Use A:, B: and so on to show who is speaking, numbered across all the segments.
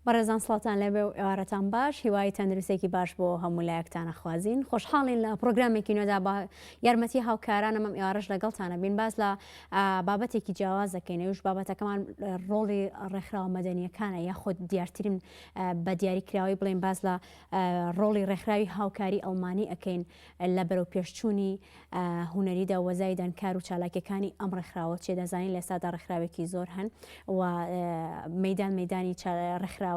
A: بەڕێزان سڵاوتان لێبێ و ئێوارەتان باش هیوای تەندروستێکی باش بۆ هەموو لایەکتان ئەخوازین خۆشحاڵین لە پرۆگرامێکی نوێدا بە یارمەتی هاوکارانم ئەم ئێوارەش لەگەڵتانە بین باس لە بابەتێکی جیاواز دەکەین ئەوش بابەتەکەمان ڕۆڵی ڕێکخراوە مەدەنیەکانە یاخود دیارترین بە دیاریکراوی بڵێن باس لە ڕۆڵی ڕێکخراوی هاوکاری ئەڵمانی ئەەکەین لە بەرەو پێشچوونی هونەریدا وەزایدان کار و چالاکیەکانی ئەم ڕێکخراوە چێ دەزانین لە ئێستادا ڕێکخراوێکی زۆر هەن و مەدان مەدانی ڕێکخراوە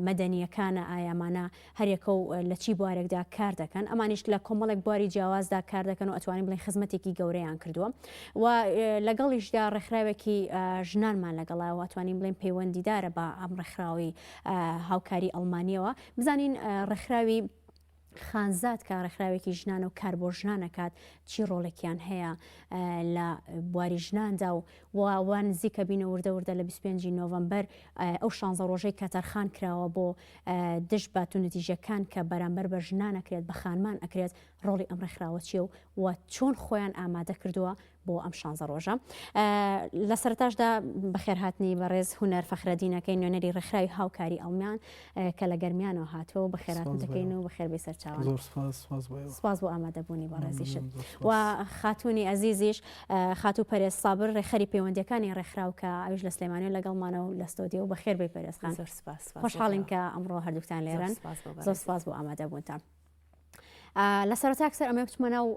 A: مەدەنیەکانە ئایامانە هەریەکە و لە چی بوارێکدا کار دەکەن ئەمانیش لە کۆمەڵێک بواری جیاوازدا کار دەکەن و ئەتوانین بڵێن خزمەتێکی گەورەیان کردووە و لەگەڵیشدا ڕێکخراوێکی ژنانمان لەگەڵاوە ئەتوانین بڵێن پەیوەندیدارە بە ئەم ڕێکخراوی هاوکاری ئەڵمانیەوە بزانین ڕێکخراوی خانزاد کە ڕێکخراوێکی ژنانە و کار بۆ ژنان ئەکات چی ڕۆڵێکیان هەیە لە بواری ژناندا و وا نزیکە بینە وردە وردە لە 25 نۆڤەمبەر ئەو شانزە ڕۆژەی کە تەرخان کراوە بۆ دژ بە توندوتیژیەکان کە بەرامبەر بە ژنان ئەکرێت بە خانمان ئەکرێت ڕۆڵی ئەم ڕێکخراوە چیە و و چۆن خۆیان ئامادە کردووە بۆ ئەم شانزە ڕۆژە. لە سەرەتاشدا بەخێرهاتنی بەڕێز هونەر فەخرەدینەکەی نوێنەری ڕێکخراوی هاوکاری ئەڵمیان کە لە گەرمیانەوە هاتووە و بەخێراتن دەکەین و بەخێربێی سەرچاوان.
B: زۆر سپاس، سپاس بۆ ئێوە.
A: سپاس بۆ ئامادەبوونی بەڕێزیشت. و خاتوونی ئەزیزیش خاتوو پەرێز سابر ڕێکخەری پەیوەندییەکانی ڕێکخراو کە ئەویش لە سلێمانیەوە لەگەڵمانە و لە ستۆدیۆ و بەخێربێی پەرێز خان.
C: زۆر سپاس، سپاس بۆ
A: خۆشحاڵین کە ئەمڕۆ هەردووکتان لێرەن.
C: زۆر سپاس بۆ
A: زۆر سپاس بۆ ئامادەبوونتان. لە سەرەتا سەر ئەمە بچمە ناو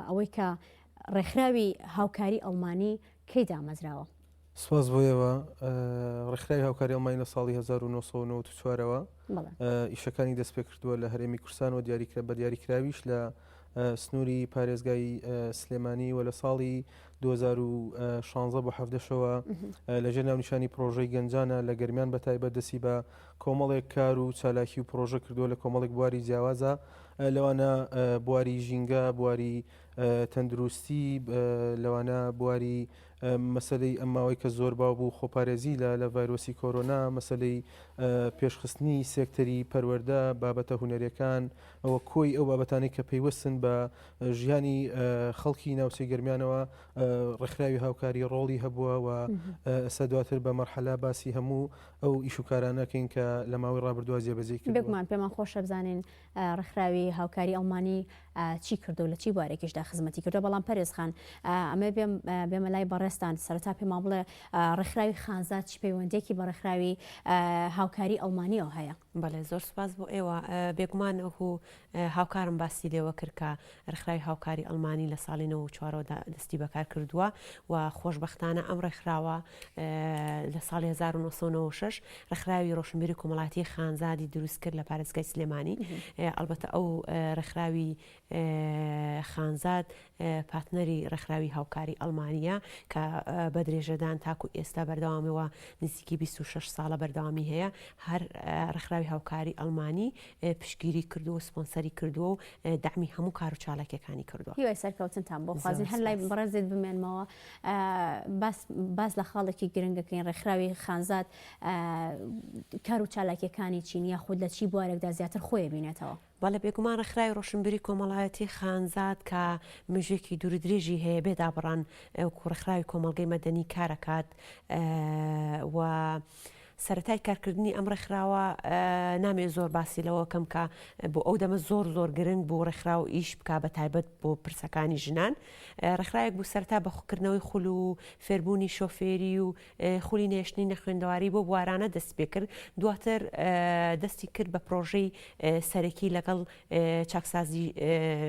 A: ئەوەی کە ڕێکخراوی هاوکاری ئەڵمانی کەی دامەزراوە؟
B: سپاس بۆ ئێوە. ڕێکخراوی هاوکاری ئەڵمانی لە ساڵی 1994ەوە ئیشەکانی دەست پێ کردووە لە هەرێمی کوردستان و دیاریکرا بە دیاریکراویش لە سنووری پارێزگای سلێمانی و لە ساڵی 2016 بۆ حەڤدەشەوە لەژێر ناونیشانی پرۆژەی گەنجانە لە گەرمیان بە تایبەت دەستی بە کۆمەڵێک کار و چالاکی و پرۆژە کردووە لە کۆمەڵێک بواری جیاوازە لەوانە بواری ژینگە، بواری تەندروستی، لەوانە بواری مەسەلەی ئەم ماوەی کە زۆر باو بوو خۆپارێزی لە لە ڤایرۆسی کۆرۆنا، مەسەلەی پێشخستنی سێکتەری پەروەردە، بابەتە هونەریەکان، ئەوە کۆی ئەو بابەتانەی کە پەیوەستن بە ژیانی خەڵکی ناوچەی گەرمیانەوە ڕێکخراوی هاوکاری ڕۆڵی هەبووە و ئێستا دواتر بە مەرحەلە باسی هەموو ئەو ئیش و کارانە کەین کە لە ماوەی ڕابردووە جێبەجێی کردووە.
A: بێگومان پێمان خۆشە بزانین ڕێکخراوی هاوکاری ئەڵمانی چی کردو لە چی بوارێکیشدا خزمەتی کردووە، بەڵام پەرێز خان ئەمە بێم بێمە لای بەڕێزتان سەرەتا پێمان بڵێ ڕێکخراوی خانزاد چی پەیوەندیەکی بە ڕێکخراوی هاوکاری ئەڵمانیەوە هەیە؟
C: بەڵێ زۆر سوپاس بۆ ئێوە بێگومان وەکو هاوکارم باسی لێوە کرد کە ڕێکخراوی هاوکاری ئەڵمانی لە ساڵی 94 دەستی بەکار کردووە و خۆشبەختانە ئەم ڕێکخراوە لە ساڵی 1996 ڕێکخراوی ڕۆشنبیری کۆمەڵاتی خانزادی دروست کرد لە پارێزگای سلێمانی ئەلبەتە ئەو ڕێکخراوی خانزاد پارتنەری ڕێکخراوی هاوکاری ئەڵمانییە کە بە درێژەدان تاکو ئێستا بەردەوامی و نزیکی 26 ساڵە بەردەوامی هەیە هەر ڕێکخراوی هاوکاری ئەڵمانی پشتگیری کردووە و سپۆنسەری کردووە و دەعمی هەموو کار و چالاکیەکانی کردووە.
A: هیوای سەرکەوتنتان بۆ خوازین هەر لای بەڕێزت بمێنمەوە باس باس لە خاڵێکی گرنگەکەین ڕێکخراوی خانزاد کار و چالاکیەکانی چین یاخود لە چی بوارێکدا زیاتر خۆی بینێتەوە؟
C: بەڵێ بێگومان ڕێکخراوی ڕۆشنبیری کۆمەڵایەتی خانزاد کە مێژوویەکی دوورودرێژی هەیە بێ دابڕان وەکو ڕێکخراوی کۆمەڵگەی مەدەنی کارەکات و سەرەتای کارکردنی ئەم ڕێکخراوە نامێ زۆر باسی لەوە کەم کە بۆ ئەو دەمە زۆر زۆر گرنگ بوو ڕێکخراو ئیش بک بە تایبەت بۆ پرسەکانی ژنان ڕێکخراوێک بوو سەرتا بە خوکردنەوەی خول و فێربوونی شۆفێری و خولی نێشتنی نەخوێندەواری بۆ بوارانە دەستی پێکرد، دواتر دەستی کرد بە پرۆژەی سەرەکی لەگەڵ چاکسازی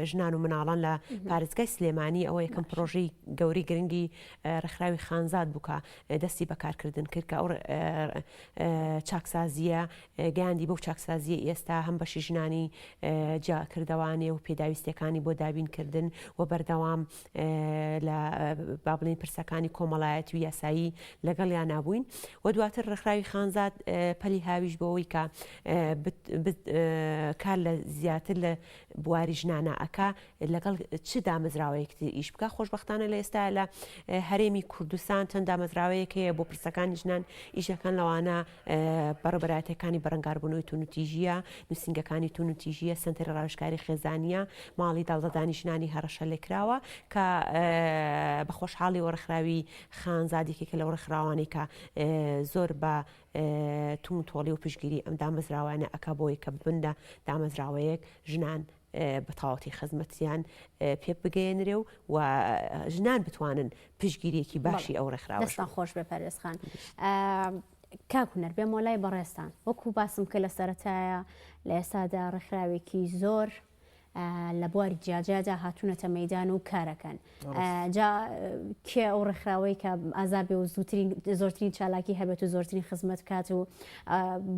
C: ژنان و مناڵان لە پارێزگای سلێمانی، ئەوە یەکەم پرۆژەی گەورەی گرنگی ڕێکخراوی خانزاد بوو کە دەستی بەکارکردن کرد کە ئەو چاکسازیە گەیاندی بەو چاکسازیە ئێستا هەم بەشی ژنانی جیاکردەوانێ و پێداویستیەکانی بۆ دابینکردن و بەردەوام لە با بڵێین پرسەکانی کۆمەڵایەتی و یاسایی لەگەڵیانا بووین و دواتر ڕێکخراوی خانزاد پەلی هاویش بۆەوەی کە کار لە زیاتر لە بواری ژنانە ئەکا لەگەڵ چ دامەزراوەیەک تر ئیش بکە خۆشببختانە لە ئێستا لە هەرێمی کوردستان چەند دامەزراوەیەک هەیە بۆ پرسەکانی ژنان ئیشەکان لەوانە. لەوانە بەڕێوەبەرایەتیەکانی بەرەنگاربوونەوەی توندوتیژییە، نووسینگەکانی توندوتیژییە، سەنتەری ڕاوێژکاری خێزانییە، ماڵی داڵدەدانی ژنانی هەڕەشەلێکراوە کە بە خۆشحاڵیەوە ڕێکخراوی خانزاد یەکێکە لەو ڕێکخراوانەی کە زۆر بە توندوتۆڵی و پشتگیری ئەم دامەزراوانە ئەکا بۆی کە ببنە دامەزراوەیەک ژنان بە تەواوەتی خزمەتیان پێ بگەیەنرێ و و ژنان بتوانن پشتگیریەکی باشی ئەو ڕێکخراوەش
A: دەستان خۆش بێ پەروێز خان. کاک هونەر بێمەوە لای بەڕێزتان وەکو باسم کە لە سەرەتایە لە ئێستادا ڕێکخراوێکی زۆر لە بواری جیاجیادا هاتوونەتە مەدان و کارەکەن جا کێ ئەو ڕێکخراوەی کە ئازا بێ و زووترین زۆرترین چالاکی هەبێت و زۆرترین خزمەت بکات و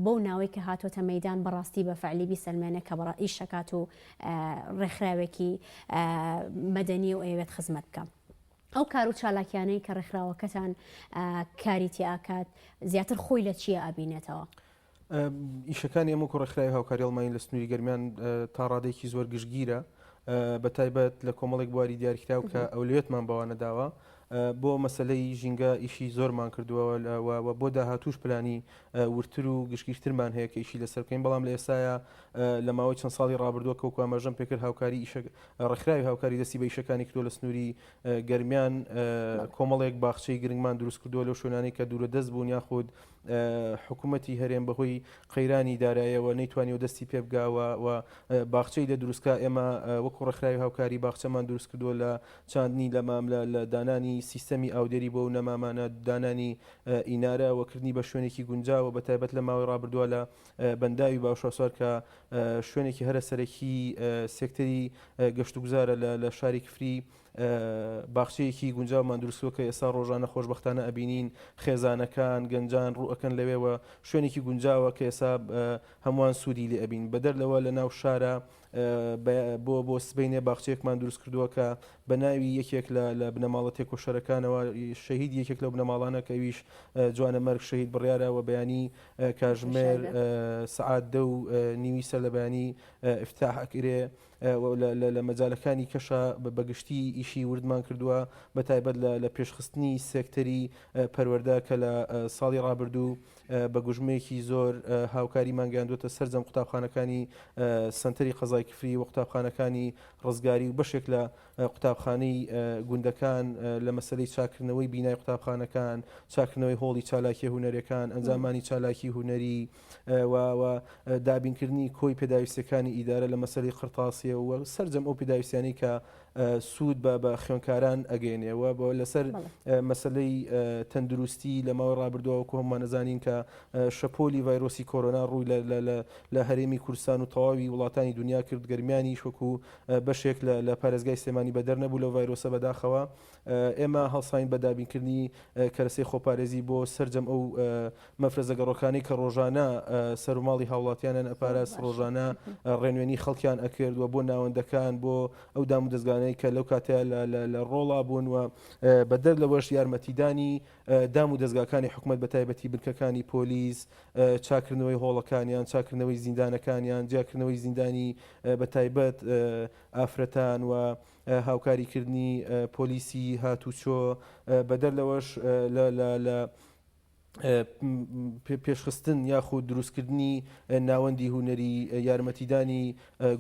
A: بەو ناوەی کە هاتووەتە مەدان بەڕاستی بە فعلی بیسەلمێنێ کە بەڕ ئیش ئەکات و ڕێکخراوێکی مەدەنی و ئەیەوێت خزمەت بکە. ئەو کار و چالاکیانەی کە ڕێکخراوەکەتان کاری تیاکات زیاتر خۆی لە چییە ئەبینێتەوە؟
B: ئیشەکانی ئێمە وەکو ڕێکخراوی هاوکاری ئەڵمانی لە سنووری گەرمیان تا ڕادەیەکی زۆر گشتگیرە بە تایبەت لە کۆمەڵێک بواری دیاریکراو کە ئەولەویەتمان بەوانە داوە بۆ مەسلەی ژینگە ئیشی زۆرمان کردووە و بۆ داهاتوش پلانی وردتر و گشتگیرترمان هەیە کە ئیشی لەسەر بکەین بەڵام لە ئێستایا لە ماوەی چەند ساڵی ڕابردووە کە وەکو ئاماژەم پێکرد هاوکاری ئیشە ڕێکخراوی هاوکاری دەستی بە ئیشەکانی کردووە لە سنووری گەرمیان کۆمەڵێک باخچەی گرنگمان دروست کردووە لەو شوێنانەی کە دوورە دەست بوون یاخود حکوومەتی هەرێم بەهۆی قەیرانی دارایەوە نەیتوانیوە دەستی پێ بگا و باخچەی لێ دروست کا، ئێمە وەکو ڕێکخراوی هاوکاری باخچەمان دروست کردووە لە چاندنی لەمام، لە دانانی سیستەمی ئاودێری بۆ ئەو نەمامانە، دانانی ئینارە و کردنی بە شوێنێکی گونجاو و بەتایبەت لە ماوەی ڕابردووە لە بەنداوی باوشاسوار کە شوێنێکی هەرە سەرەکی سێکتەری گەشتوگوزارە لە شاری کفری باخچەیەکی گونجاومان دروستکردوە کە ئێستا ڕۆژانە خۆشبەختانە ئەبینین خێزانەکان گەنجان ڕوو ئەکەن لەوێوە شوێنێکی گونجاوە کە ئێستا هەمووان سوودی لێ ئەبین بەدەر لەوە لە ناو شارە بۆ بۆ سبینێ باخچەیەکمان دروست کردووە کە بە ناوی یەکێک لە لە بنەماڵە تێکۆشەرەکانەوە شەهید یەکێک لەو بنەماڵانە کە ئەویش جوانە مەرگ شەهید بڕیارە و بەیانی کاژمێر سەعات دە و نیوی سەر لە بەیانی ئیفتاح ئەکرێ لە مەجالەکانی کەشا بە گشتی ئیشی وردمان کردووە بە تایبەت لە پێشخستنی سێکتەری پەروەردە کە لە ساڵی ڕابردوو بە گوژمەیەکی زۆر هاوکاریمان گەیاندووەتە سەرجەم قوتابخانەکانی سەنتەری قەزای کفری و قوتابخانەکانی ڕزگاری و بەشێک لە قوتابخانەی گوندەکان لە مەسەلەی چاککردنەوەی بینای قوتابخانەکان، چاککردنەوەی هۆڵی چالاکیە هونەریەکان، ئەنجامانی چالاکی هونەری و و دابینکردنی کۆی پێداویستیەکانی ئیدارە لە مەسەلەی قرتاسیە و سەرجەم ئەو پێداویستیانەی کە سوود بە بە خوێندکاران ئەگەیەنێ و بۆ لەسەر مەسەلەی تەندروستی لە ماوەی ڕابردووە وەکو هەموومان ئەزانین کە شەپۆلی ڤایرۆسی کۆرۆنا ڕووی لە لە لە لە هەرێمی کوردستان و تەواوی وڵاتانی دنیا کرد گەرمیانیش وەکو بەشێک لە لە پارێزگای سلێمانی بەدەر نەبوو لەو ڤایرۆسە بەداخەوە ئێمە هەڵساین بە دابینکردنی کەرەسەی خۆپارێزی بۆ سەرجەم ئەو مەفرەزە گەڕۆکانەی کە ڕۆژانە سەروماڵی هاوڵاتیانیان ئەپاراست، ڕۆژانە ڕێنوێنی خەڵکیان ئەکرد و بۆ ناوەندەکان، بۆ ئەو دامودەزگانەی کە لەو کاتەیا لە ڕۆڵا بوون و بەدەر لەوەش یارمەتیدانی دام و دەزگاکانی حکومەت بە تایبەتی بنکەکانی پۆلیس، چاکردنەوەی هۆڵەکانیان، چاکردنەوەی زیندانەکانیان، جیاکردنەوەی زیندانی بە تایبەت ئافرەتان و هاوکاریکردنی پۆلیسی هاتوچۆ، بەدەر لەوەش لە پێشخستن یاخود دروستکردنی ناوەندی هونەری، یارمەتیدانی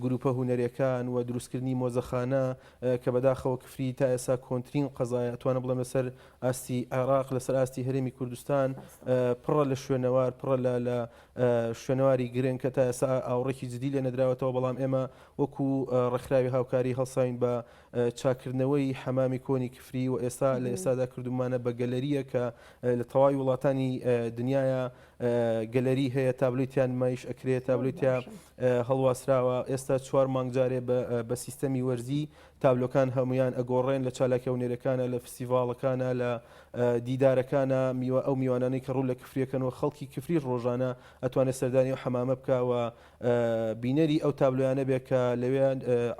B: گروپە هونەریەکان و دروستکردنی مۆزەخانە کە بەداخەوە کفری تا ئێستا کۆنترین قەزایە ئەتوانم بڵێم لەسەر ئاستی عێراق لەسەر ئاستی هەرێمی کوردستان پڕە لە شوێنەوار پڕە لە لە شوێنەواری گرنگ کە تا ئێستا ئاوڕێکی جدی لێ نەدراوەتەوە بەڵام ئێمە وەکو ڕێکخراوی هاوکاری هەڵساوین بە چاککردنەوەی حەمامی کۆنی کفری و ئێستا لە ئێستادا کردومانە بە گەلەرییە کە لە تەواوی وڵاتانی دنیاە گەلەری هەیە تابلۆی تیا نمایش ئەکرێ تابلۆی تیا هەڵواسراوە ئێستا چوار مانگ جارێ بە سیستەمی وەرزی تابلۆکان هەمویان ئەگۆڕێن لە چالاکیە هونەریەکانە لە فستیڤاڵەکانە لە دیدارەکانە میوە ئەو میوانانەی کە ڕوو لە کفریەکەن و خەڵکی کفری ڕۆژانە ئەتوانێت سەردانی ئەو حەمامە بکا و بینەری ئەو تابلۆیانە بێ کە لەوێ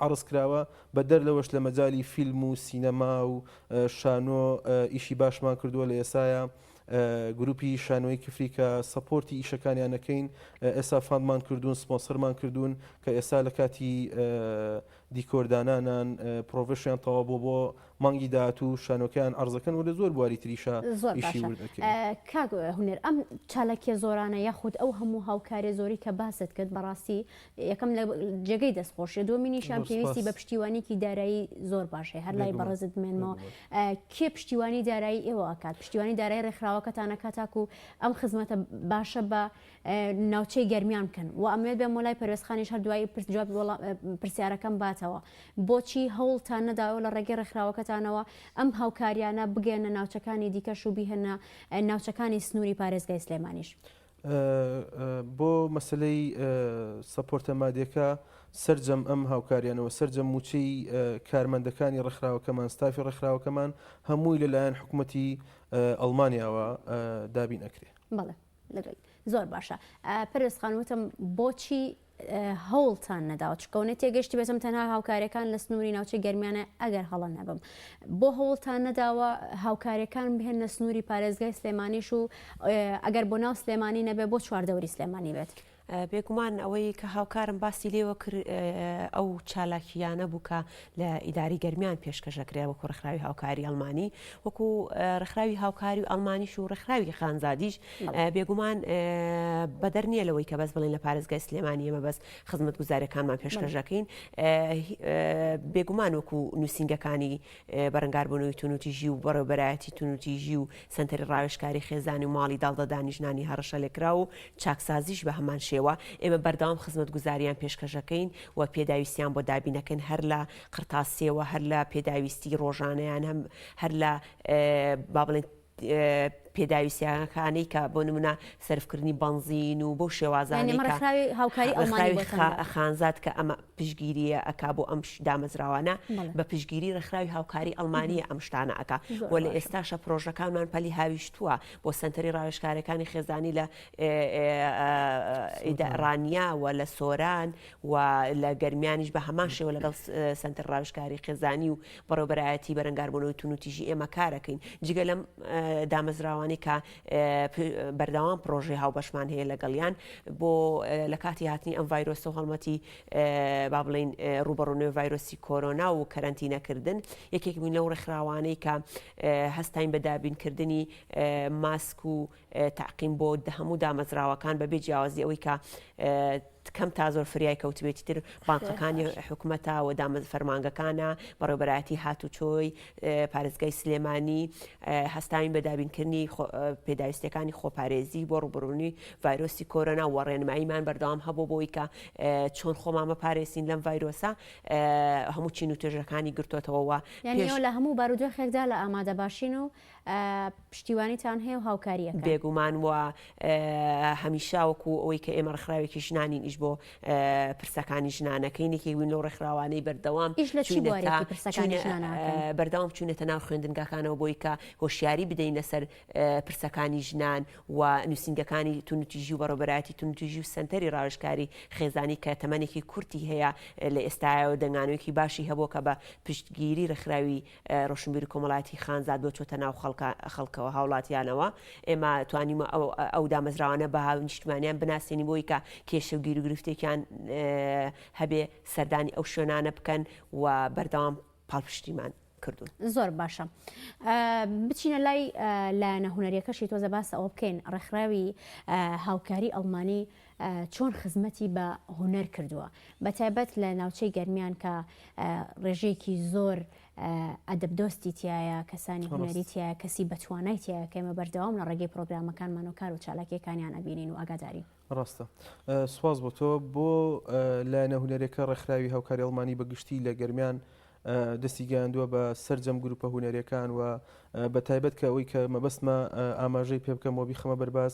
B: عەڕز کراوە، بەدەر لەوەش لە مەجالی فیلم و سینەما و شانۆ ئیشی باشمان کردووە لە ئێسایا گروپی شانۆیی کفری کە support ی ئیشەکانیان ئەکەین ئێستا fund مان کردوون سپۆنسەرمان کردوون کە ئێستا لە کاتی دیکۆردانانان پرۆڤەشیان تەواو بۆ بۆ. مانگی داهاتوو شانۆکەیان عەرزەکەن و لە زۆر بواری تریشا
A: زۆر
B: ئیشی
A: باشە
B: ورد ئەکەین.
A: کاک هونەر ئەم چالاکیە زۆرانە یاخود ئەو هەموو هاوکاریە زۆری کە باست کرد بەڕاستی یەکەم لە جێگەی دەستخۆشیە دووەمینیشیان
B: زۆر
A: پێویستی
B: سپاس.
A: بە پشتیوانیکی دارایی زۆر باش هەیە هەر لای
B: بێگومان
A: بەڕێزت بمێنمەوە
B: بێگومان.
A: کێ پشتیوانی دارایی ئێوە ئەکات پشتیوانی دارایی ڕێکخراوەکەتان ئەکات تاکو ئەم خزمەتە باشە بە ناوچەی گەرمیان بکەن و ئەمەوێت بێمەوە لای پەروێزخانیش هەر دوایی پرس جوابی وەڵام پرسیارەکەم باتەوە بۆچی هەوڵتان نەداوە لە ڕێگەی ڕێکخراوەکەتانەوە ئەم هاوکاریانە بگەیەنە ناوچەکانی دیکەش و بیهێنە ناوچەکانی سنووری پارێزگای سلێمانیش؟
B: بۆ مەسەلەی سەپۆرتە مادیەکە سەرجەم ئەم هاوکاریانەوە سەرجەم موچەی کارمەندەکانی ڕێکخراوەکەمان ستافی ڕێکخراوەکەمان هەمووی لەلایەن حکوومەتی ئەڵمانیاوە دابین ئەکرێ.
A: بەڵێ لەگەڵ زۆر باشە پەروێز خان وتم بۆچی هەوڵتان نەداوە چکەونە تێگەشتی بێتم تەنها هاوکاریەکان لە سنووری ناوچەی گەرمیانە ئەگەر هەڵە نەبم بۆ هەوڵتان نەداوە هاوکاریەکان بهێنە سنووری پارێزگای سلێمانیش و ئەگەر بۆ ناو سلێمانی نەبێ بۆ چواردەوری سلێمانی بێت.
C: بێگومان ئەوەی کە هاوکارم باسی لێوە کرد ئەو چالاکییانە بوو کە لە ئیداری گەرمیان پێشکەش ئەکرێ وەکو ڕێکخراوی هاوکاری ئەڵمانی وەکو ڕێکخراوی هاوکاری و ئەڵمانیش و ڕێکخراوی خانزادیش بێگومان بەدەر نییە لەوەی کە بەس بڵێن لە پارێزگای سلێمانی ئێمە بەس خزمەتگوزاریەکانمان پێشکەش دەکەین بێگومان وەکو نووسینگەکانی بەرەنگاربوونەوەی توندوتیژی و بەڕێوەبەرایەتی توندوتیژی و سەنتەری ڕاوێژکاری خێزانی و ماڵی داڵدەدانی ژنانی هەڕەشەلێکراو و چاکسازیش بە هەمان شێوە، ئێمە بەردەوام خزمەتگوزارییان پێشکەشەکەین و پێداویستیان بۆ دابینەکەین هەر لە قڕتاسیەوە هەر لە پێداویستی ڕۆژانەیان هەم هەر لە با بڵێن پێداویستیەکانەی کە بۆ نمونە سەرفکردنی بەنزین و بەو شێوازانەی کە ڕێکخراوی خانزاد کە ئەمە پشتگیریە ئەکا بۆ ئەم دامەزراوانە بە پشتگیری ڕێکخراوی هاوکاری ئەڵمانیە ئەم شتانە ئەکا و لە ئێستاشە پرۆژەکانمان پەلی هاویشتووە بۆ سەنتەری ڕاوێژکارەکانی خێزانی لە ڕانیا و لە سۆران و لە گەرمیانیش بە هەمان شێوە لەگەڵ سەنتەر ڕاوێژکاری خێزانی و بەڕێوەبەرایەتی بەرەنگاربوونەوەی توندوتیژی ئێمە کارەکەین جگە لەم دامەزراوانەی کە بەردەوام پرۆژەی هاوبەشمان هەیە لەگەڵیان بۆ لە کاتی هاتنی ئەم ڤایرۆسە و هەڵمەتی با بڵین ڕوبەڕوونەوەی ڤایرۆسی کۆرۆنا و کەرەنتینەکردن یەکێک بووین لەو ڕێکخراوانەی کە هەستاین بە دابینکردنی ماسک و تەعقیم بۆ هەموو دامەزراوەکان بەبێ جیاوازی ئەوەی کە کەم تا زۆر فریای کەوتبێتی تر بانقەکانی حکومەتە و دامەز فەرمانگەکانە بەڕێوبەرایەتی هاتوچۆی پارێزگای سلێمانی هەستاوین بە دابینکردنی پێداویستیەکانی خۆپارێزی بۆ ڕوبڕونی ڤایرۆسی کۆرۆنا و ڕێنماییمان بەردەوام هەبوو بۆی کە چۆن خۆمان بپارێزین لەم ڤایرۆسە هەموو چین و توێژەکانی گرتوتەوە
A: یعنی لە هەموو بارودۆخێکدا لە ئامادەباشین و پشتیوانیتان هەیە و هاوکاری ئەکەن.
C: بێگومان و هەمیشە وەکو ئەوەی کە ئێمە ڕێکخراوێکی ژنانین ئیش بۆ پرسەکانی ژنانەکەین یەکێک بووین لەو ڕێکخراوانەی بەردەوام
A: ئیش لە چی بوارێکی پرسەکانی ژنان ئەکەن؟
C: بەردەوام چوونەتە ناو خوێندنگاکانەوە بۆی کە هۆشیاری بدەین لەسەر پرسەکانی ژنان و نووسینگەکانی توندوتیژی و بەڕێوەبەرایەتی توندوتیژی و سەنتەری ڕاوێژکاری خێزانی کە تەمەنێکی کورتی هەیە لە ئێستایەوە دەنگانەوەیەکی باشی هەبووە کە بە پشتگیری ڕێکخراوی ڕۆشنبیری کۆمەڵایەتی خانزاد بۆ چۆتە ناو خەڵکەوە هاوڵاتیانەوە ئێمە توانیمە ئەو دامەزراوانە بە هاونیشتمانیان بناسێنین بۆی کە کێشە و گیروگرفتێکیان هەبێ سەردانی ئەو شوێنانە بکەن و بەردەوام پاڵپشتیمان کردوون.
A: زۆر باشە بچینە لای لایەنە هونەریەکەشی تۆزە باس ئەوە بکەین ڕێکخراوی هاوکاری ئەڵمانی چۆن خزمەتی بە هونەر کردووە بەتایبەت لە ناوچەی گەرمیان کە ڕێژەیەکی زۆر ئەدەب دۆستی تایە کەسانی هونەری تایە کەسی بەتوانای تایە کە ئێمە بەردەوام لە ڕێگەی پرۆگرامەکانمان و کار و چالاکیەکانیان ئەبینین و ئاگادارین.
B: ڕاستە سواز بۆ تۆ بۆ لایەنە هونەرەکە ڕێکخراوی هاوکاری ئەڵمانی بە گشتی لە گەرمیان دەستی گەیاندووە بە سەرجەم گروپە هونەریەکان و بە تایبەت کە ئەوەی کە مەبەستمە ئاماژەی پێ بکەم و بیخەمە بەرباس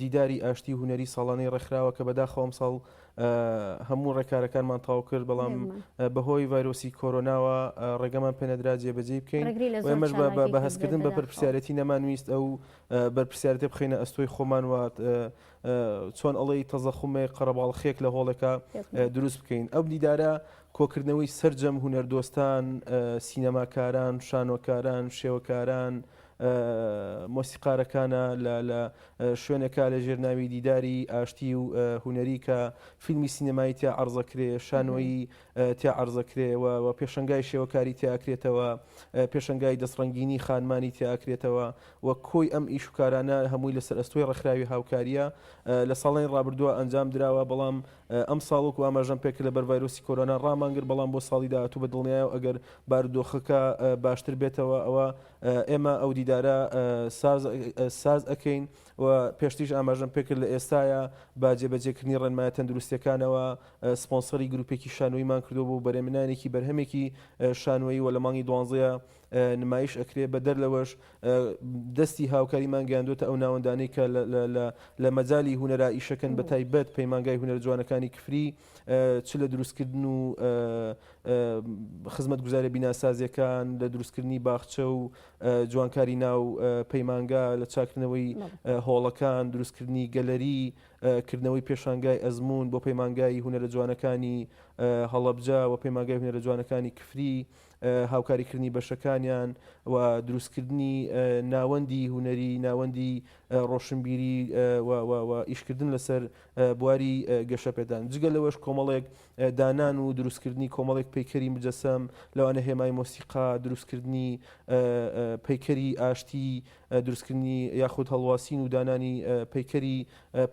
B: دیداری ئاشتی هونەری ساڵانەی ڕێکخراوە کە بەداخەوە ئەمساڵ هەموو ڕێکارەکانمان تەواو کرد بەڵام بەهۆی ڤایرۆسی کۆرۆناوە ڕێگەمان پێنەدرا جێبەجێی بکەین ئێمەش بە هەستکردن بە بەرپرسیارەتی نەمانویست ئەو بەرپرسیارەتی بخەینە ئەستۆی خۆمان و چۆن ئەڵێی تەزەخومێک قەرەباڵخیەک لە هۆڵێکا دروست بکەین ئەو دیدارە کۆکردنەوەی سەرجەم هونەردۆستان، سینەماکاران، شانۆکاران، شێوەکاران، مۆسیقارەکانە لە لە شوێنێکا لە ژێر ناوی دیداری ئاشتی و هونەری کە فیلمی سینەمایی تیا عەرزەکرێ، شانۆیی تیا عەرزەکرێ و و پێشەنگای شێوەکاری تیا ئەکرێتەوە، پێشەنگای دەستڕەنگینی خانمانی تیا ئەکرێتەوە و کۆی ئەم ئیش و کارانە هەمووی لەسەر ئەستۆی ڕێکخراوی هاوکارییە لە ساڵانی ڕابردووە ئەنجام دراوە، بەڵام ئەمساڵ وەکو ئاماژەم پێکرد لەبەر ڤایرۆسی کۆرۆنا ڕامانگرت، بەڵام بۆ ساڵی داهاتوو بە دڵنیایەوە ئەگەر بارودۆخەکە باشتر بێتەوە ئەوە ئێمە ئەو دیدارە ساز ساز ئەکەین و پێشتریش ئاماژەم پێکرد لە ئێستایا بە جێبەجێکردنی ڕێنمایە تەندروستیەکانەوە سپۆنسەری گروپێکی شانۆییمان کردووە بۆ بەرێمنانێکی بەرهەمێکی شانۆیی و لە مانگی دوانزەیە نمایش ئەکرێ بەدەر لەوەش دەستی هاوکاریمان گەیاندووەتە ئەو ناوەندانەی کە لە مەجالی هونەرا ئیشەکەن بە تایبەت پەیمانگای هونەرە جوانەکانی کفری چ لە دروستکردن و خزمەتگوزاریە بیناسازیەکان، لە دروستکردنی باخچە و جوانکاری ناو پەیمانگا، لە چاکردنەوەی هۆڵەکان، دروستکردنی گەلەری، کردنەوەی پێشانگای ئەزموون بۆ پەیمانگای هونەرە جوانەکانی هەڵەبجە و پەیمانگای هونەرە جوانەکانی کفری، هاوکاریکردنی بەشەکانیان و دروستکردنی ناوەندی هونەری، ناوەندی ڕۆشنبیری و ئیشکردن لەسەر بواری گەشەپێدان. جگە لەوەش کۆمەڵێک دانان و دروستکردنی کۆمەڵێک پەیکەری مجەسەم، لەوانە هێمای مۆسیقا، دروستکردنی پەیکەری ئاشتی، دروستکردنی یاخود هەڵواسین و دانانی پەیکەری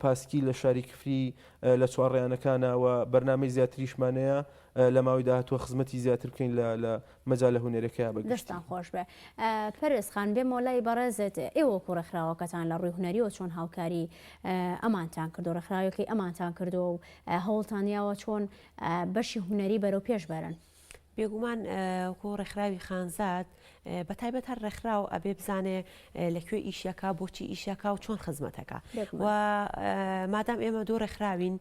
B: پاسکیل لە شاری کفری لە چوارڕێیانەکانا و بەرنامەی زیاتریشمان هەیە لە ماوەی داهاتووە خزمەتی زیاتر بکەین لە لە مەجالە هونەرەکەیا بە گشتی.
A: دەستتان خۆش بێ. پەروێز خان بێمەوە لای بەڕێزت، ئێوە وەکو ڕێکخراوەکەتان لە ڕووی هونەریەوە چۆن هاوکاری ئەمانتان کردووە، ڕێکخراوەکەی ئەمانتان کردووە و هەوڵتان یاوە چۆن بەشی هونەری بەرەو پێش بەرن؟
C: بێگومان وەکو ڕێکخراوی خانزاد بە تایبەت هەر ڕێکخراو ئەبێ بزانێ لە کوێ ئیشەکە بۆچی ئیشەکە و چۆن خزمەتەکە و مادام ئێمە دوو ڕێکخراوین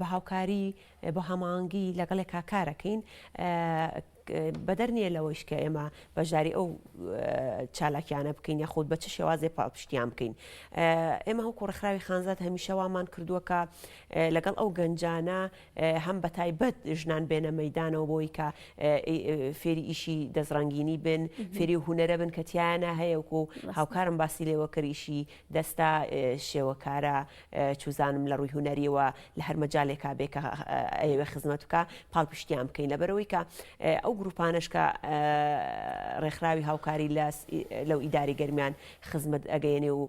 C: بە هاوکاری بە هەماهەنگی لەگەڵێکا کارەکەین بەدەر نییە لەوەیش کە ئێمە بەشداری ئەو چالاکیانە بکەین یاخود بە چ شێوازێ پاڵپشتیان بکەین ئێمە وەکو ڕێکخراوی خانزاد هەمیشە وامان کردووە کە لەگەڵ ئەو گەنجانە هەم بە تایبەت ژنان بێنە مەدانەوە بۆی کە فێری ئیشی دەستڕەنگینی بن فێری هونەرە بن کە تیانە هەیە وکو هاوکارم باسی لێوە کرد ئیشی دەستە شێوەکارە چوزانم لە ڕووی هونەریەوە لە هەر مەجالێکا بێ کە ئەیەوێ خزمەت بکا پاڵپشتیان بکەین لەبەرەوەی کە ئەو گروپانەش کە ڕێکخراوی هاوکاری لە لەو ئیداری گەرمیان خزمەت ئەگەیەنێ و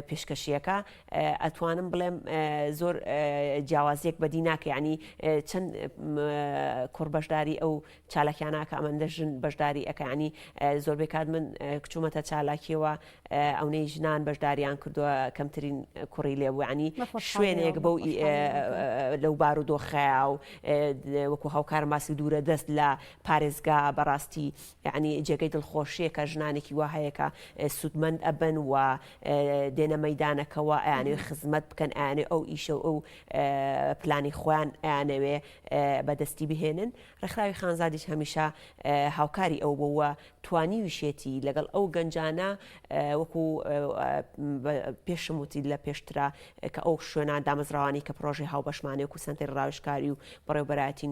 C: پێشکەشیەکە ئەتوانم بڵێم زۆر جیاوازیەک بەدی ناکە ینی چەند کوڕ بەشداری ئەو چالاکیانە ئەکا ئەمەندە ژن بەشداری ئەکا یانی زۆربەی کات من کچومەتە چالاکیەوە ئەونەی ژنان بەشداریان کردووە کەمترین کوڕی لێ بوو ینی شوێنێک بەو لەو بار و دۆخەیە و وەکو هاوکارم باسی دوورە دەست لە پارێزگا بەڕاستی یعنی جێگەی دڵخۆشیە کە ژنانێکی وا هەیە کە سوودمەند ئەبن و دێنە مەدانەکەەوە ئەیانەوێ خزمەت بکەن ئەیانێ ئەو ئیشە و ئەو پلانی خۆیان ئەیانەوێ بەدەستی بهێنن ڕێکخراوی خانزادیش هەمیشە هاوکاری ئەو بوو و توانیویشێتی لەگەڵ ئەو گەنجانە وەکو پێشم وتی لە پێشترا کە ئەو شوێنان دامەزراوانی کە پرۆژەی هاوبەشمانە وەکو سەنتەری ڕاوێژکاری و بەڕێوەبەرایەتی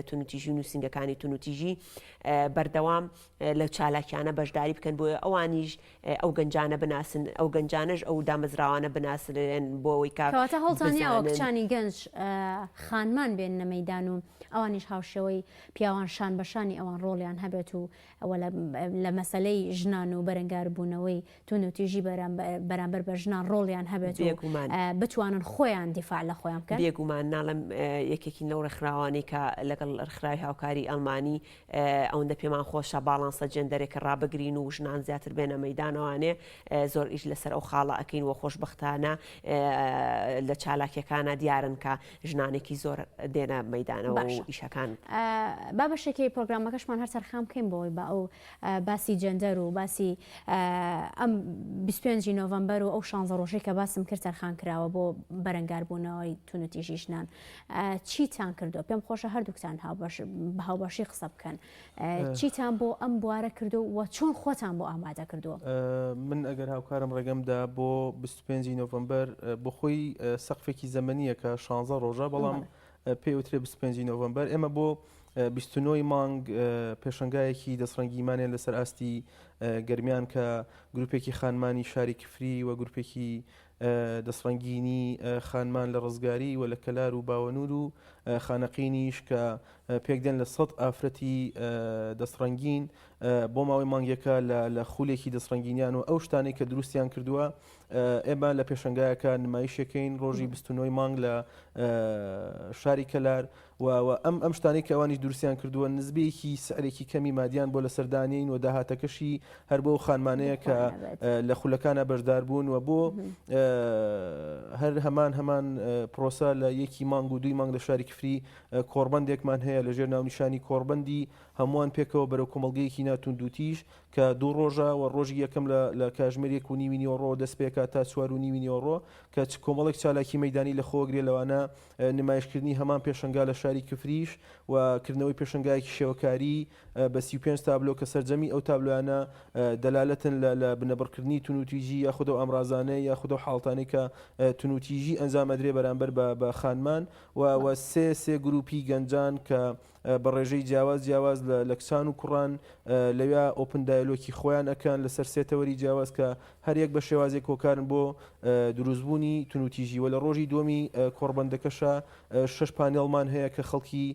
C: توندوتیژی و نووسینگەکانی توندوتیژی بەردەوام لەو چالاکیانە بەشداری بکەن بۆیە ئەوانیش ئەو گەنجانە بناسن، ئەو گەنجانەش ئەو دامەزراوانە بناسرێن بۆ ئەوەی کە
A: کەواتە هەوڵتان یاوە کچانی گەنج خانمان بێننە مەیدان و ئەوانیش هاوشێوەی پیاوان شان بە شانی ئەوان ڕۆڵیان هەبێت و ئەوە لە مەسەلەی ژنان و بەرەنگاربوونەوەی توندوتیژی بەرامبەر بە ژنان ڕۆڵیان هەبێت و بتوانن خۆیان دیفاع لە خۆیان بکەن.
C: بێگومان ناڵێم یەکێکین لەو ڕێکخراوانەی کە لەگەڵ ڕێکخراوی هاوکاری ئەڵمانی ئەوەندە پێمان خۆشە باڵانسە جێندەرێکە ڕابگرین و ژنان زیاتر بێنە مەیدانەوانێ زۆر ئیش لەسەر ئەو خاڵە ئەکەین وە خۆشبەختانە لە چالاکیەکانە دیارن کە ژنانێکی زۆر دێنە مەیدانەوە و ئیشەکان.
A: با بەشێکی پرۆگرامەکەشمان هەر تەرخان بکەین بۆی بە ئەو باسی جێندەر و باسی ئەم 25 نۆڤەمبەر و ئەو شانزە ڕۆژەی کە باسم کرد تەرخان کراوە بۆ بەرەنگاربوونەوەی توندوتیژی ژنان. چیتان کردووە؟ پێم خۆشە هەردووکتان بە هاوبەشی قسە بکەن. چیتان بۆ ئەم بوارە کردو و چۆن خۆتان بۆ ئامادە کردووە؟
B: من ئەگەر هاوکارم ڕێگەم دا بۆ 25 نۆڤەمبەر بۆ خۆی سەقفێکی زەمەنییە کە 16 ڕۆژە بەڵام پێی وترێ 25 نۆڤەمبەر ئێمە بۆ 29 مانگ پێشەنگایەکی دەستڕەنگیمانیان لەسەر ئاستی گەرمیان کە گروپێکی خانمانی شاری کفری و گروپێکی دەستڕەنگینی خانمان لە ڕزگاری و لە کەلار و باوەنور و خانەقینیش کە پێکدێن لە سەد ئافرەتی دەستڕەنگین بۆ ماوەی مانگێکە لە خولێکی دەستڕەنگینیان و ئەو شتانەی کە دروستیان کردووە ئێمە لە پێشەنگایەکە نمایشەکەین ڕۆژی 29 مانگ لە شاری کەلار و ئەم ئەم شتانەی کە ئەوانیش دروستیان کردووە نزبەیەکی سعرێکی کەمی مادیان بۆ لەسەر دانین و داهاتەکەشی هەر بۆ خانمانەیە کە لە خولەکانە بەشدار بوون و بۆ هەر هەمان هەمان پرۆسە لە یەکی مانگ و دوی مانگ لە شاری کفری کۆڕبەندێکمان هەیە لەژێر ناونیشانی کۆڕبەندی هەمووان پێکەوە بەرەو کۆمەڵگەیەکی ناتوندوتیژ کە دوو ڕۆژە و ڕۆژی یەکەم لە لە کاژمێر یەک و نیوی نیوەڕۆوە دەست پێکات تا چوار و نیوی نیوەڕۆ کە چ کۆمەڵێک چالاکی مەیدانی لە خۆگرێ لەوانە نمایشکردنی هەمان پێشەنگا لە شاری کفریش و کردنەوەی پێشەنگایەکی شێوەکاری بە 35 تابلۆ کە سەرجەمی ئەو تابلۆیانە دەلالەتن لە لە بنەبڕکردنی تونوتیژی یاخود ئەو ئامرازانەی یاخود ئەو حاڵتانەی کە تونوتیژی ئەنجام ئەدرێ بەرامبەر بە بە خانمان و و سێ سێ گروپی گەنجان کە بە ڕێژەی جیاواز جیاواز لە کچان و کوڕان لەویا open dialogue ی خۆیان ئەکەن لەسەر سێ تەوەری جیاواز کە هەر یەک بە شێوازێک هۆکارن بۆ دروستبوونی تونوتیژی و لە ڕۆژی دووەمی کۆڕبەندەکەشا شەش پانێڵمان هەیە کە خەڵکی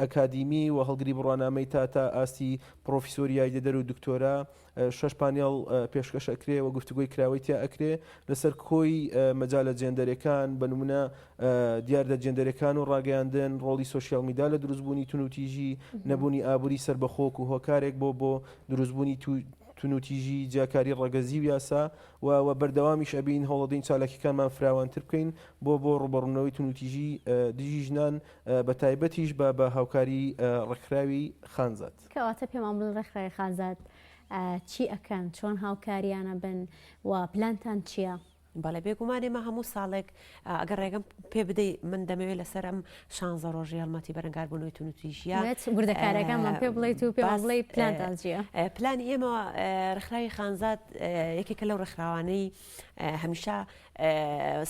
B: ئەکادیمی و هەڵگری بڕوانامەی تا تا ئاستی پرۆفیسۆری یاریدەدەر و دکتۆرا شەش پانێڵ پێشکەش ئەکرێ و گفتوگۆی کراوەی تیا ئەکرێ لەسەر کۆی مەجالە جێندەرەکان بە نمونە دیاردە جێندەرەکان و ڕاگەیاندن ڕۆڵی سۆشیال میدیا لە دروستبوونی تونوتیژی نەبوونی ئابووری سەربەخۆک و هۆکارێک بۆ بۆ دروستبوونی تونوتیژی جیاکاری ڕەگەزی و یاسا و و بەردەوامیش ئەبین هەوڵەدەین چالاکیەکانمان فراوانتر بکەین بۆ بۆ ڕوبەڕوونەوەی تونوتیژی دژی ژنان بە تایبەتیش بە بە هاوکاری ڕێکخراوی خانزاد.
A: کەواتە پێمان بڵێن ڕێکخراوی خانزاد چی ئەکەن، چۆن هاوکاریان ئەبن و پلانتان چییە؟
C: بەڵێ بێگومان ئێمە هەموو ساڵێک ئەگەر ڕێگەم پێ بدەی من دەمەوێت لەسەر ئەم شانزە ڕۆژی هەڵمەتی بەرەنگاربوونەوەی توندوتیژیە
A: وردەکارەکانمان پێ بڵێیت و پێمان بڵێی پلانتان چییە؟
C: پلانی ئێمە ڕێکخراوی خانزاد یەکێکە لەو ڕێکخراوانەی هەمیشە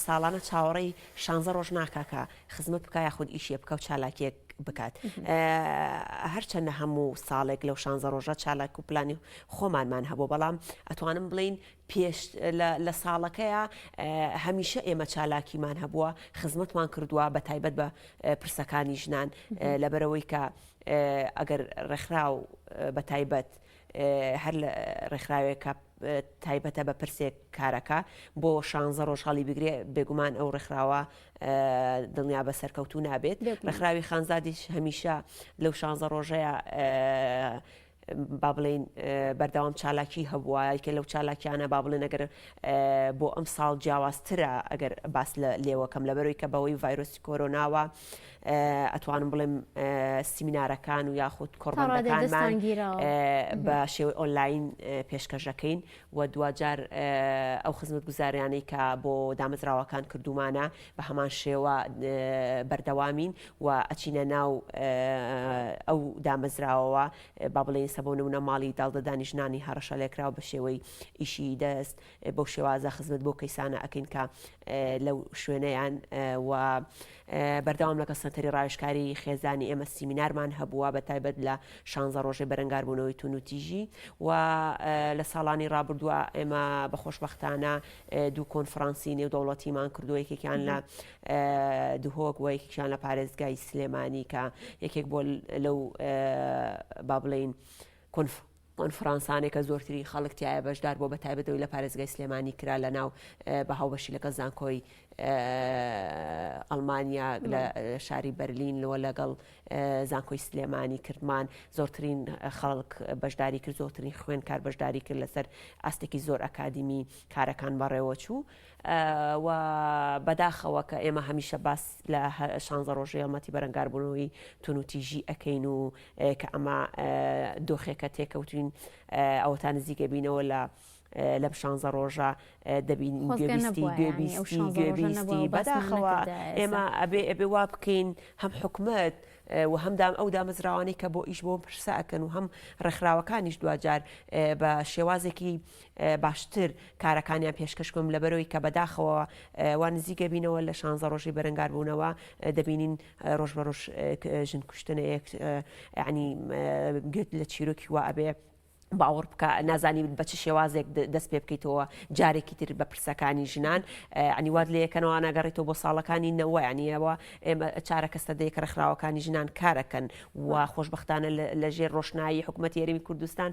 C: ساڵانە چاوەڕێی شانزە ڕۆژ ناکا کە خزمەت بکا یاخود ئیشێ بکا و چالاکیەک بکات هەرچەندە هەموو ساڵێک لەو شانزە ڕۆژە چالاک و پلانی خۆمانمان هەبوو بەڵام ئەتوانم بڵین پێش لە ساڵەکەیە هەمیشە ئێمە چالاکیمان هەبووە خزمەتمان کردووە بە تایبەت بە پرسەکانی ژنان لەبەرەوەی کە ئەگەر ڕێکخراو بە تایبەت هەر ڕێکخراوێکە تایبەتە بە پرسێک کارەکە بۆ شانزە ڕۆژ هەڵی بگرێ بێگومان ئەو ڕێکخراوە دڵنیا بە سەرکەوتوو نابێت ڕێکخراوی خانزادیش هەمیشە لەو شانزە ڕۆژەیە با بڵین بەردەوام چالاکی هەبووە یکە لەو چالاکیانە با بڵێن ئەگەر بۆ ئەم ساڵ جیاوازترە ئەگەر باس لە لێوەکەم لەبەرەوەی کە بەوەی ڤایرۆسی کۆرۆناوە ئەتوانم بڵێم سیمینارەکان و یاخود کۆڕبەندەکانمان بە شێوەی ئۆنلاین پێشکەش دەکەین و دواجار ئەو خزمەتگوزاریانەی کە بۆ دامەزراوەکان کردومانە بە هەمان شێوە بەردەوامین و ئەچینە ناو ئەو دامەزراوەوە با بڵێین سە بۆ نمونە ماڵی داڵدەدانی ژنانی هەڕەشە لێکراو بە شێوەی ئیشی دەست بەو شێوازە خزمەت بۆ کەیسانە ئەکەین کە لەو شوێنەیان و بەردەوام لەگەڵ سەنتەری ڕاوێژکاری خێزانی ئێمە سیمینارمان هەبووە بە تایبەت لە شانزە ڕۆژەی بەرەنگاربوونەوەی توندوتیژی و لە ساڵانی ڕابردووە ئێمە بە خۆشبەختانە دوو کۆنفرانسی نێودەوڵەتیمان کردووە یەکێکیان لە دهۆک و یەکێکیان لە پارێزگای سلێمانی کە یەکێک بۆ لەو با بڵین کۆنف کۆنفرانسانێک کە زۆرترین خەڵک تیایا بەشدار بووە بەتایبەت ئەوەی لە پارێزگای سلێمانی کرا لە ناو بە هاوبەشی لەگەڵ زانکۆی ئەڵمانیا لە شاری بەرلین لەوە لەگەڵ زانکۆی سلێمانی کردمان زۆرترین خەڵک بەشداری کرد زۆرترین خوێنکار بەشداری کرد لەسەر ئاستێکی زۆر ئەکادیمی کارەکان بەڕێوەچوو و بەداخەوە کە ئێمە هەمیشە باس لە شانزە ڕۆژەی هەڵمەتی بەرەنگاربوونەوەی توندوتیژی ئەکەین و کە ئەمە دۆخێکە تێکەوتوین ئەوە تا نزیکە بینەوە لە لەم شانزە ڕۆژە دەبین گوێبیستی گوێبیستی گوێبیستی بەداخەوە ئێمە ئەبێ ئەبێ وا بکەین هەم حکومەت و هەم دام ئەو دامەزراوانەی کە بۆ ئیش بۆ پرسە ئەکەن و هەم ڕێکخراوەکانیش دواجار بە شێوازێکی باشتر کارەکانیان پێشکەش بکەم لەبەرەوەی کە بەداخەوە وا نزیکە بینەوە لە شانزە ڕۆژی بەرەنگاربوونەوە دەبینین ڕۆژ بە ڕۆژ ژن کوشتنەیەک ینی گوێت لە چیرۆکی وا ئەبێ. باوەڕ بکە نازانی بە چ شێوازێک دەست پێ بکەیتەوە جارێکی تر بە پرسەکانی ژنان ینی وات لە یەکەنەوە ناگەڕێتەوە بۆ ساڵەکانی نەوە ینیەوە ئێمە چارەکە سەدەیەک ڕێکخراوەکانی ژنان کارەکەن و خۆشببختانە لە ژێر ڕۆشنایی حکوومەتی هەرێمی کوردستان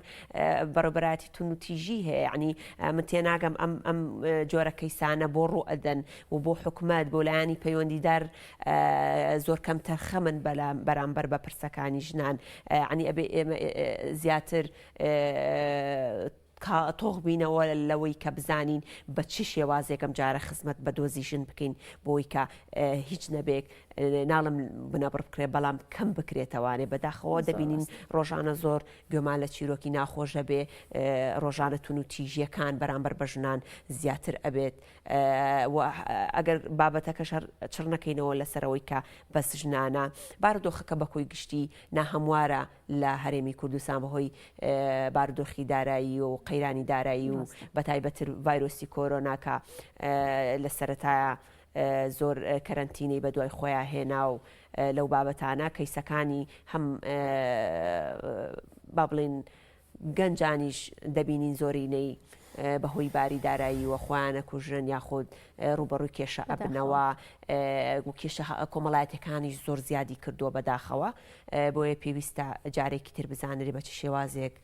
C: بەڕێوبەرایەتی تون و تیژی هەیە ینی من تێناگەم ئەم ئەم جۆرە کەیسانە بۆ ڕوو ئەدەن و بۆ حکومەت بۆ لایەنی پەیوەندیدار زۆر کەم تەرخەمن بەلام بەرامبەر بە پرسەکانی ژنان عنی ئەبێ ئێمە زیاتر تۆخ بینەوە لەوەی کە بزانین بە چ شێوازێک ئەم جارە خزمەت بە دۆزی ژن بکەین بۆی کە هیچ نەبێک ناڵم بنەبڕ بکرێت بەڵام کەم بکرێتەوانێ بەداخەوە دەبینین ڕۆژانە زۆر گوێمان لە چیرۆکی ناخۆش ئەبێ ڕۆژانە تون و تیژیەکان بەرامبەر بە ژنان زیاتر ئەبێت و ئەگەر بابەتەکەش هەر چڕ نەکەینەوە لەسەرەوەی کە بەس ژنانە بارودۆخەکە بە کۆی گشتی ناهەموارە لە هەرێمی کوردستان بەهۆی بارودۆخی دارایی و قەیرانی دارایی و بەتایبەتر ڤایرۆسی کۆرۆنا کە لە سەرەتایە زۆر کەرەنتینەی بە دوای خۆیان هێنا و لەو بابەتانە کەیسەکانی هەم با بڵین گەنجانیش دەبینین زۆرینەی بەهۆی باری داراییوە خۆیان ئەکوژن یاخود ڕووبەڕووی کێشە ئەبنەوە و کێشە کۆمەڵایەتەکانیش زۆر زیادی کردووە بەداخەوە بۆیە پێویستە جارێکی تر بزانرێ بە چ شێوازێک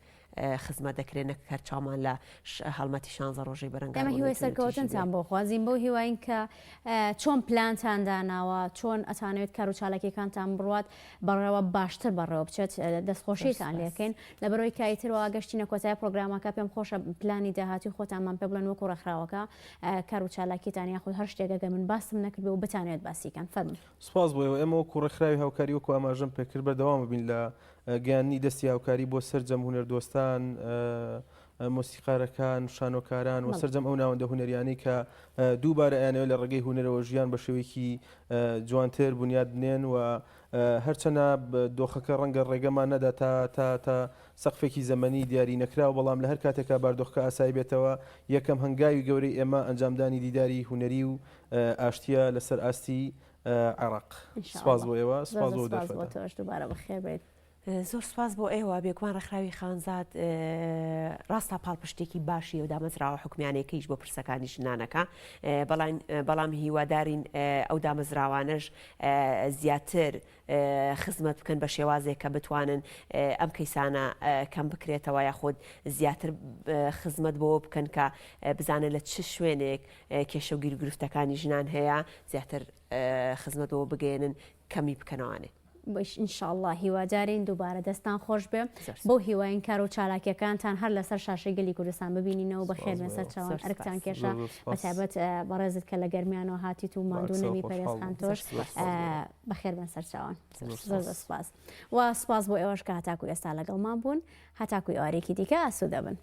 C: خزمەت دەکرێت نەک هەر چاومان لە هەڵمەتی شانزە ڕۆژەی بەرەنگاربوونەوەی
A: ئێمە هیوای سەرکەوتنتان بۆ خوازین بەو هیواین کە چۆن پلانتان داناوە چۆن ئەتانەوێت کار و چالاکیەکانتان بڕوات بەڕێوە باشتر بەڕێوە بچێت دەستخۆشیتان لێکەین لەبەرەوەی کە ئیتر وا گەشتینە کۆتای پرۆگرامەکە پێم خۆشە پلانی داهاتوی خۆتانمان پێ بڵێن وەکو ڕێکخراوەکە کار و چالاکیتان یاخود هەر شتێک ئەگەر من باسم نەکردبێ و بتانەوێت باسی کەن فەرموون.
B: سپاس بۆ ئێوە، ئێمە وەکو ڕێکخراوی هاوکاری وەکو ئاماژەم پێکرد بەردەوام بین لە گەیاندنی دەستی هاوکاری بۆ سەرجەم هونەردۆستان، مۆسیقارەکان، شانۆکاران و سەرجەم ئەو ناوەندە هونەریانەی کە دووبارە ئەیانەوێت لە ڕێگەی هونەرەوە ژیان بە شێوەیەکی جوانتر بونیاد بنێن و هەرچەنە دۆخەکە ڕەنگە ڕێگەمان نەدا تا تا تا سەقفێکی زەمەنی دیاری نەکراو بەڵام لە هەر کاتێکا باردۆخەکە ئاسایی بێتەوە یەکەم هەنگاوی گەورەی ئێمە ئەنجامدانی دیداری هونەری و ئاشتیە لەسەر ئاستی عێراق. سپاس بۆ ئێوە، سپاس بۆ
A: دەرفەتە. بۆ تۆش دووبارە بەخێر بێیت.
C: زۆر سپاس بۆ ئێوە، بێگومان ڕێکخراوی خانزاد ڕاستە پاڵپشتێکی باشی و دامەزراوە حکومیانەکەیش بۆ پرسەکانی ژنانەکە بەڵام هیوادارین ئەو دامەزراوانەش زیاتر خزمەت بکەن بە شێوازێک کە بتوانن ئەم کەیسانە کەم بکرێتەوە یاخود زیاتر خزمەت بۆ بکەن کە بزانن لە چ شوێنێک کێشە و گیروگرفتەکانی ژنان هەیە زیاتر خزمەت بۆ بگەێنن کەمی بکەنەوانێ.
A: ان شاء اللە هیوادارین دووبارە دەستان خۆش بێ بەو هیواین کار و چالاکیەکانتان هەر لەسەر شاشەی گەلی کوردستان ببینینەوە بەخێر بێن سەر چاوان ئەرکتان کێشا بەتایبەت بەڕێزت کە لە گەرمیانەوە هاتیت و ماندوو نەبی پەرێز خان تۆش بەخێر بێن سەر چاوان زۆر زۆر سپاس و سپاس بۆ ئێوەش کە هەتاکو ئێستا لەگەڵمان بوون هەتاکو ئێوارێکی دیکە ئاسوودە بن.